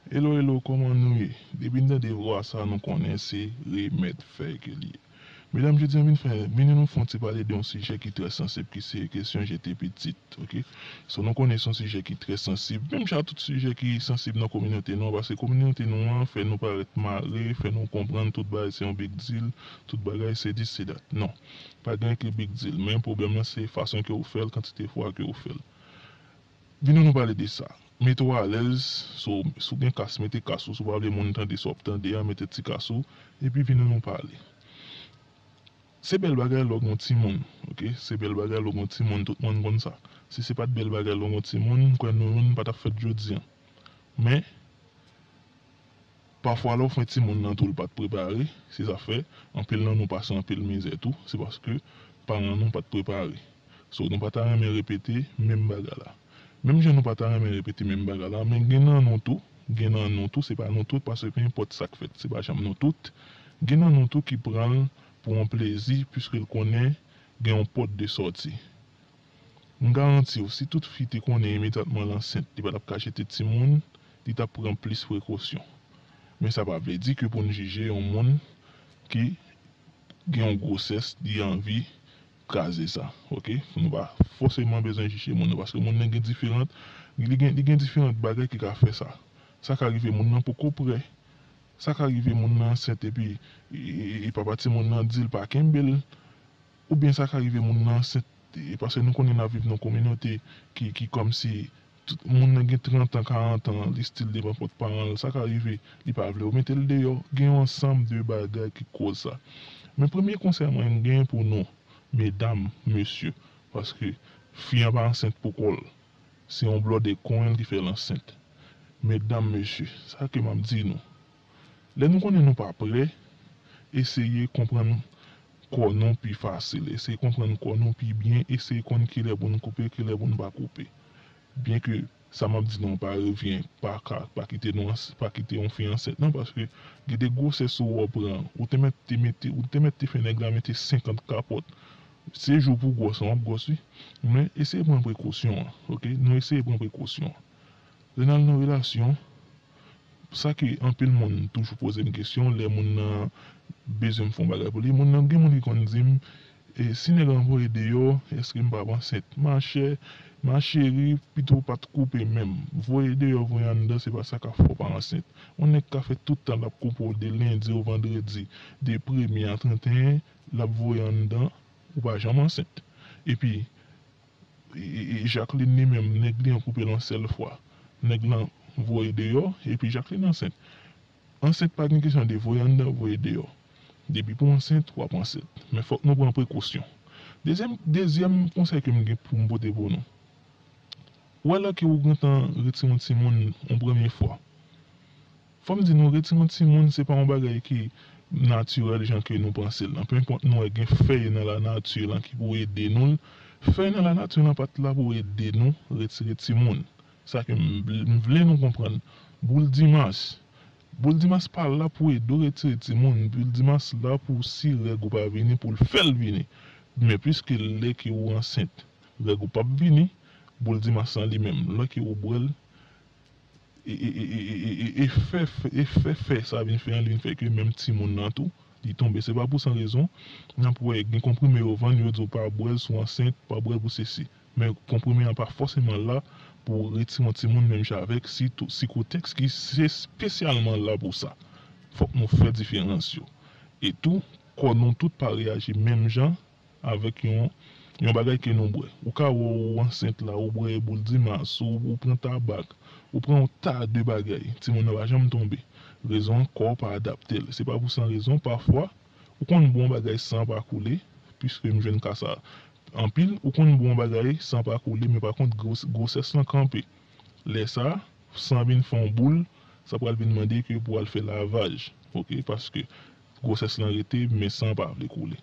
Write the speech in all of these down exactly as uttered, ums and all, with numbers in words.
Hello, hello, kòman nou ye? Depi n tande vwa sa, nou konnen se remèd fèy ke li ye. Medam, jodi a m vin fè, vin nou fè yon ti pale de yon sijè ki trè sansib, ki se kesyon jete pitit, oke? So, nou konnen se yon sijè ki trè sansib, menm jan tout sijè ki sansib nan kominote nou an, paske kominote nou an fè nou parèt mare, fè nou konprann tout bagay se yon big deal, tout bagay se dis, se dat. Non, pa gen ki big deal, men pwoblèm nan se fason ke ou fè l, kantite fwa ke ou fè l. Vin nou pale de sa. Mete w alèz, so, si w gen kas, mete kas ou, si w pa vle moun tande sa w ap tande a, mete ti kas ou, epi vin nou pale. Se bèl bagay lè w gen yon timoun, oke? Se bèl bagay lè w gen yon timoun, tout moun konn sa. Si se pa t bèl bagay lè w gen yon timoun, m kwè nou youn pa t ap fèt jodi a. Men, pafwa lè w fè timoun nan tou l pa t prepare, se sa fè, anpil nan nou pase anpil mizè tou, se paske paran nou pa t prepare. So, nou pa ta renmen repete menm bagay la. Menm jan nou pa ta renmen repete menm bagay la, men gen nan nou tou, gen nan nou tou, se pa nou tout, paske pe enpòt sa k fèt, se pa janm nou tout, gen nan nou tou ki pran l pou yon plezi, piske l konnen gen yon pòt de sòti. M garanti w, si tout fi te konnen imedyatman l ansent, li pa t ap ka jete timoun, li t ap pran plis prekosyon. Men sa pa vle di ke pou n jije yon moun ki gen yon gwosès, li anvi kraze sa, oke? Nou pa fòseman bezwen jije moun nan, paske moun nan gen diferan, li gen, li gen diferan bagay ki ka fè sa. Sa ka rive moun nan poko prè. Sa ka rive moun nan ansent epi e, e, e papa timoun nan di l pa kenbe l. Oubyen sa ka rive moun nan ansent, e, paske nou konnen n ap viv nan kominote ki, ki kòmsi tout moun nan gen trant an, karant an, li still devan pòt paran l, sa ka rive, li pa vle w mete l deyò. Gen yon ansanm de bagay ki koz sa. Men premye konsèy mwen gen pou nou, medam, mesye, paske fi an pa ansent pou kò l. Se yon blòdè konyen l ki fè l ansent. Medam, mesye, sa ke m ap di nou. Lè nou konnen nou pa prè, eseye konprann kò nou pi fasil, eseye konprann kò nou pi byen, eseye konn kilè pou n koupe, kilè pou n pa koupe. Byenke sa m ap di nou pa revyen, pa ka, pa kite nou ans-, pa kite yon fi ansent non, paske gen de gwosès ou wè w pran, ou te mèt te mete, ou te mèt te fè nèg la mete senkant kapòt. Se jou pou gwòs lan, w ap gwòs wi. Men eseye pran prekosyon an, oke? Nou eseye pran prekosyon an. Lè n al nan relasyon, sa ke anpil moun toujou poze m kesyon, lè moun nan bezwen m fè yon bagay pou li, moun nan, gen moun ki konn di m, e, si nèg lan voye deyò, èske m p ap ansent? Machè, ma chérie, pito w pa t koupe menm. Voye deyò, voye anndan, se pa sa k ap fè w pa ansent. Yon nèg ka fè tout tan l ap koupe w de lendi o vandredi, de premye a tranteyen, l ap voye anndan, ou pa janm ansent. Epi, e, e, e, Jacqueline li menm, nèg li an koupe l yon sèl fwa. Nèg lan voye deyò, epi Jacqueline ansent. Ansent pa gen kesyon de voye anndan, voye deyò. Depi pou ansent, w ap ansent. Men fòk nou pran prekosyon. Dezyèm, dezyèm konsèy ke m gen pou m pote pou nou. Ou wè lè ke ou gentan retire yon timoun yon premye fwa. Fò m di nou, retire yon timoun, se pa yon bagay ki natirèl jan ke nou panse l lan. Penpòt nou wè gen fèy nan lanati lan ki pou ede nou. Fèy nan lanati lan pa t la pou ede nou retire timoun. Sa ke m vle, m vle nou konprann. Boul Dimas. Boul Dimas pa la pou ede w retire timoun. Boul Dimas la pou si règ ou pa vini, pou l fè l vini. Men piske lè ke ou ansent, règ ou p ap vini, Boul Dimas lan li menm, lè ke ou bwè l, e, e, e, e, e, e, e fè, e fè, fè sa vin fè an, li vin fè ke menm timoun nan tou, li tonbe. Se pa pou san rezon, n ap wè gen konprime yo vann, yo di w pa bwè l si w ansent, pa bwè l pou sesi. Men konprime an pa fòseman la pou retire yon timoun menm jan avèk si tou, si kontèks ki se espesyalman la pou sa. Fòk nou fè diferans yo. E tou, kò nou tout pa reyaji menm jan avèk yon, yon bagay ke nou bwè. Ou ka wè w ansent la, ou bwè Boul Dimas, ou, ou pran tabak, ou pran yon ta de bagay. Timoun nan pa janm tonbe. Rezon an, kò w pa adapte l. Se pa pou san rezon, pafwa, ou konn bwè yon bagay san pa koule, piske m jwenn ka sa anpil, ou konn bwè yon bagay san pa koule, men pa kont gwos-, gwosès lan kanpe. Lè sa, san vin fè yon boul, sa pral vin mande ke pou al fè lavaj, oke, paske gwosès lan rete, men san pa vle koule.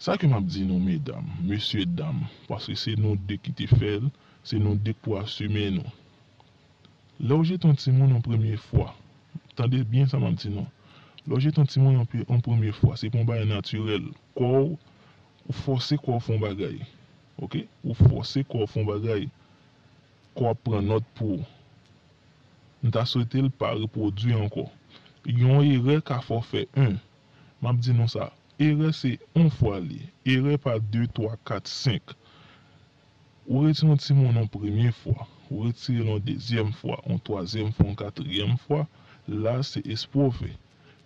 Sa ke m ap di nou, medam, mesye dam, paske se nou de ki te fè l, se nou de k pou asime nou. Lè w jete yon timoun yon premye fwa, tande byen sa m ap di nou. Lè w jete yon timoun yon pe-, yon premye fwa, se pa yon bagay natirèl. Kò w, ou fòse kò w fè yon bagay. Oke? Ou fòse kò w fè yon bagay. Kò w ap pran nòt pou ou. M ta swete l pa repwodui ankò. Yon erè ka fè w fè en. M ap di nou sa, erè se yon fwa li ye. Erè pa de, twa, kat, senk. Ou retire yon timoun yon premye fwa, ou retire l yon dezyèm fwa, yon twazyèm fwa, yon katriyèm fwa, la se espwa w fè.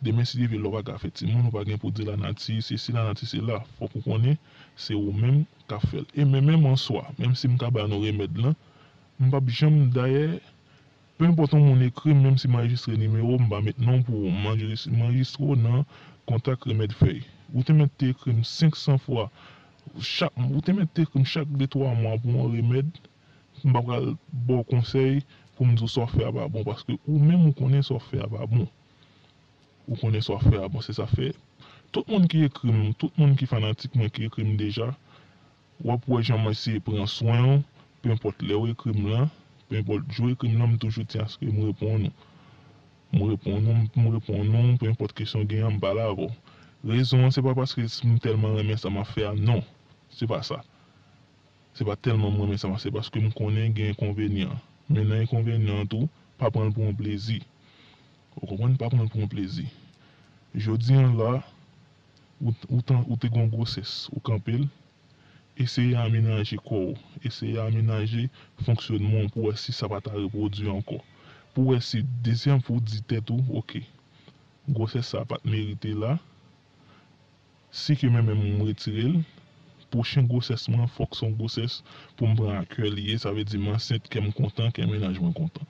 Demen si Dye vle, lè w pa ka fè timoun, ou pa gen pou di lanati, sesi lanati sela. Fòk ou konnen se ou menm k ap fè l. E men menm an swa, menm si m ka ba nou remèd lan, m p ap janm, dayè, penpòt yon moun ekri m, menm si m anrejistre nimewo, m pa met non pou ou, m anrejis- m anrejistre w nan kontak remèd fèy. Ou te mèt te ekri m senk san fwa, chak, ou te mèt te ekri m chak de twa mwa pou yon remèd, m pa pral ba w konsèy pou m di w sa w fè a pa bon, paske ou menm ou konnen sa w fè a pa bon. Ou konnen sa w fè a bon, se sa fè. Tout moun ki ekri m, tout moun ki fanatik mwen ki ekri m deja, w ap wè jan m eseye pran swen w, penpòt lè w ekri m lan, penpòt jou w ekri m lan, m toujou tyen aske m reponn ou. M reponn ou, m reponn ou, penpòt kesyon w genyen, m pale avè w. Rezon an, se pa paske m tèlman renmen sa m ap fè a, non. Se pa sa. Se pa tèlman m renmen sa, se paske m konnen gen enkonvenyan. Men nan enkonvenyan an tou, pa pran l pou yon plezi. Ou konprann? Pa pran l pou yon plezi. Jodi an la, ou, ou, tan- ou te gen yon gwosès, ou kanpe l, eseye amenaje kò w, eseye amenaje fonksyonman w pou wè si sa pa ta repwodui ankò. Pou wè si dezyèm fwa ou di tèt ou, oke, gwosès sa pa t merite la, si ke mwen menm m retire l, pwochen gwosès mwen fòk se yon gwosès pou m pran a kè li ye, sa vle di m ansent, kè m kontan, kè mennaj mwen kontan.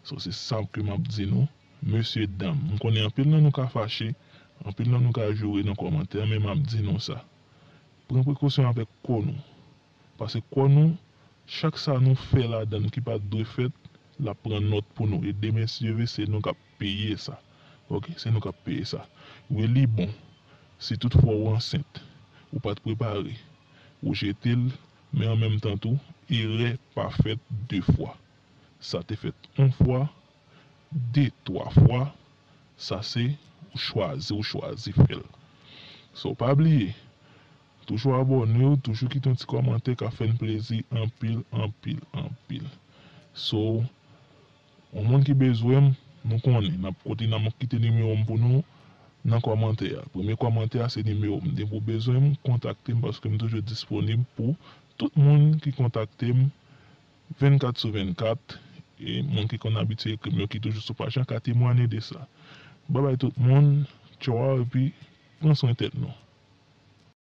So, se sa ke m ap di nou, mesye, danm. M konnen anpil nan nou ka fache, anpil nan nou ka joure nan kòmantè, men m ap di nou sa. Pran prekosyon avèk kò nou. Paske kò nou, chak sa nou fè ladan l ki pa t dwe fèt, l ap pran nòt pou nou. E demen, si Dye vle, se nou k ap peye sa. Oke, se nou k ap peye sa. Wi, li bon. Si toutfwa ou ansent, ou pa t prepare, ou jete l, men an menm tan tou, erè pa fèt de fwa. Sa te fèt yon fwa, de, twa fwa, sa se ou chwazi, ou chwazi fè l. So, pa bliye, toujou abòne w, toujou kite yon ti kòmantè k ap fè n plezi anpil, anpil, anpil. So, yon moun ki bezwen m, nou konnen, n ap kote n ap kite nimewo m pou nou nan kòmantè a. Premye kòmantè a se nimewo m. Depi w bezwen m, kontakte m paske m toujou disponib pou tout moun ki kontakte m vennkat sou vennkat, e moun ki konn abitye ekri m yo ki toujou sou paj la ka temwanye de sa. Babay tout moun, tchaw, epi pran swen tèt nou.